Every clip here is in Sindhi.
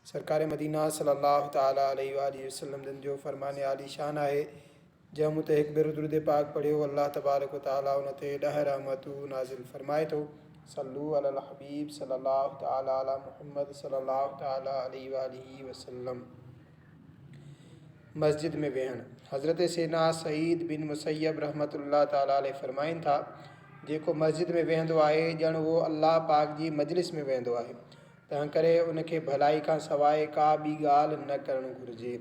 سرڪار مدينه صلّي الله تعالٰي عليه واٰله وسلّم جن جو فرمان عالي شان آهي، جنهن مون تي هڪ ڀيرو درود پاڪ پڙهيو، الله تبارڪ و تعالٰي ان تي ڏهه رحمتون نازل فرمائي ٿو. صلو علي الحبيب صلّي الله تعالٰي علي محمّد صلّي الله تعالٰي عليه واٰله وسلّم. مسجد ۾ ويهڻ، حضرت سيدنا سعيد بن مسيب رحمة الله تعالٰي عليه فرمائن ٿا، جيڪو مسجد ۾ ويهندو آهي ڄڻ اهو الله پاڪ جي مجلس ۾ ويهندو آهي. تنهنڪري ان کي ڀلائي کان سواء ڪا ٻي ڳالهه نه ڪرڻ گهرجي.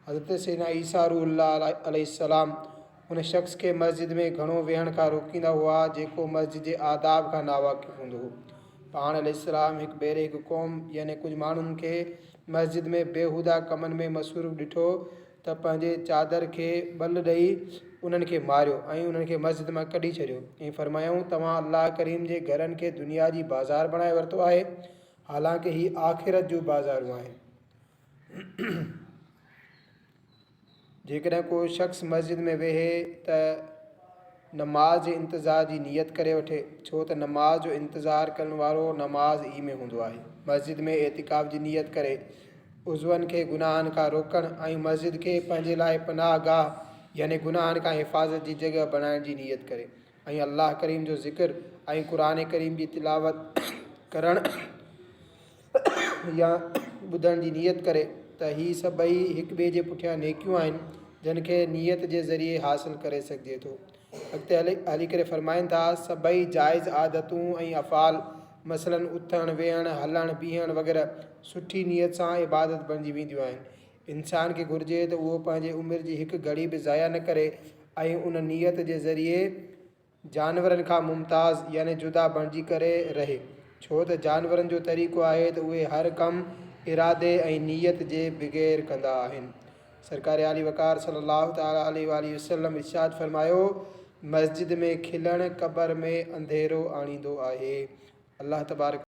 حضرت سيدنا عيسيٰ روح الله عليه السلام ان شخص کي مسجد ۾ گهڻو ويهڻ کان روڪيندا هئا جيڪو مسجد جي آداب کان ناواقف هوندو هو. پاڻ عليه السلام هڪ ڀيري هڪ قوم يعني ڪجهه ماڻهن کي مسجد ۾ بيهوده ڪمن ۾ مصروف ڏٺو ته پنهنجي چادر کي ٻل ڏئي انهن کي ماريو ۽ انهن کي مسجد مان ڪڍي ڇڏيو ۽ فرمايائون، توهان الله ڪريم جي گهرن کي دنيا جي بازار بڻائي ورتو آهي، حالانڪه هي آخرت جون بازارون آهن. جيڪڏهن ڪو شخص مسجد ۾ ويهي ته نماز جي انتظار جي نيت ڪري وٺي، ڇو ته نماز جو انتظار ڪرڻ وارو نماز ئي ۾ هوندو آهي. مسجد ۾ اعتڪاف جي نيت ڪري، عضون کي گناهن کان روڪڻ ۽ مسجد کي پنهنجي لاء پناهه گاهه يعني گناهن کان حفاظت جي جڳهه بڻائڻ جي نيت ڪري ۽ الله ڪريم جو ذڪر ۽ قرآن ڪريم جي تلاوت ڪرڻ يا ٻڌڻ جي نيت ڪري ته هي سڀئي هڪ ٻئي جي پٺيان نيڪيون آهن جن کي نيت جي ذريعي حاصل ڪري سگهجي ٿو. اڳتي هلي ڪري فرمائن ٿا، سڀئي جائز عادتون ۽ افعال مثلاً اٿڻ، ويهڻ، هلڻ، بيهڻ وغيره سٺي نيت سان عبادت بڻجي وينديون آهن. انسان کي گهرجي ته اهو پنهنجي عمر جي هڪ گهڙي به ضايع نه ڪري ۽ ان نيت جي ذريعي جانورن کان ممتاز يعني جدا بڻجي ڪري رهي. ڇو ته جانورن جو طريقو آهي ته اهي هر ڪم ارادي ۽ نيت جي بغير ڪندا آهن. سرڪار عالي وقار صلّي الله تعالٰي عليه واٰله وسلّم ارشاد فرمايو، مسجد ۾ کلڻ قبر ۾ انڌيرو آڻيندو آهي. الله تبارڪ.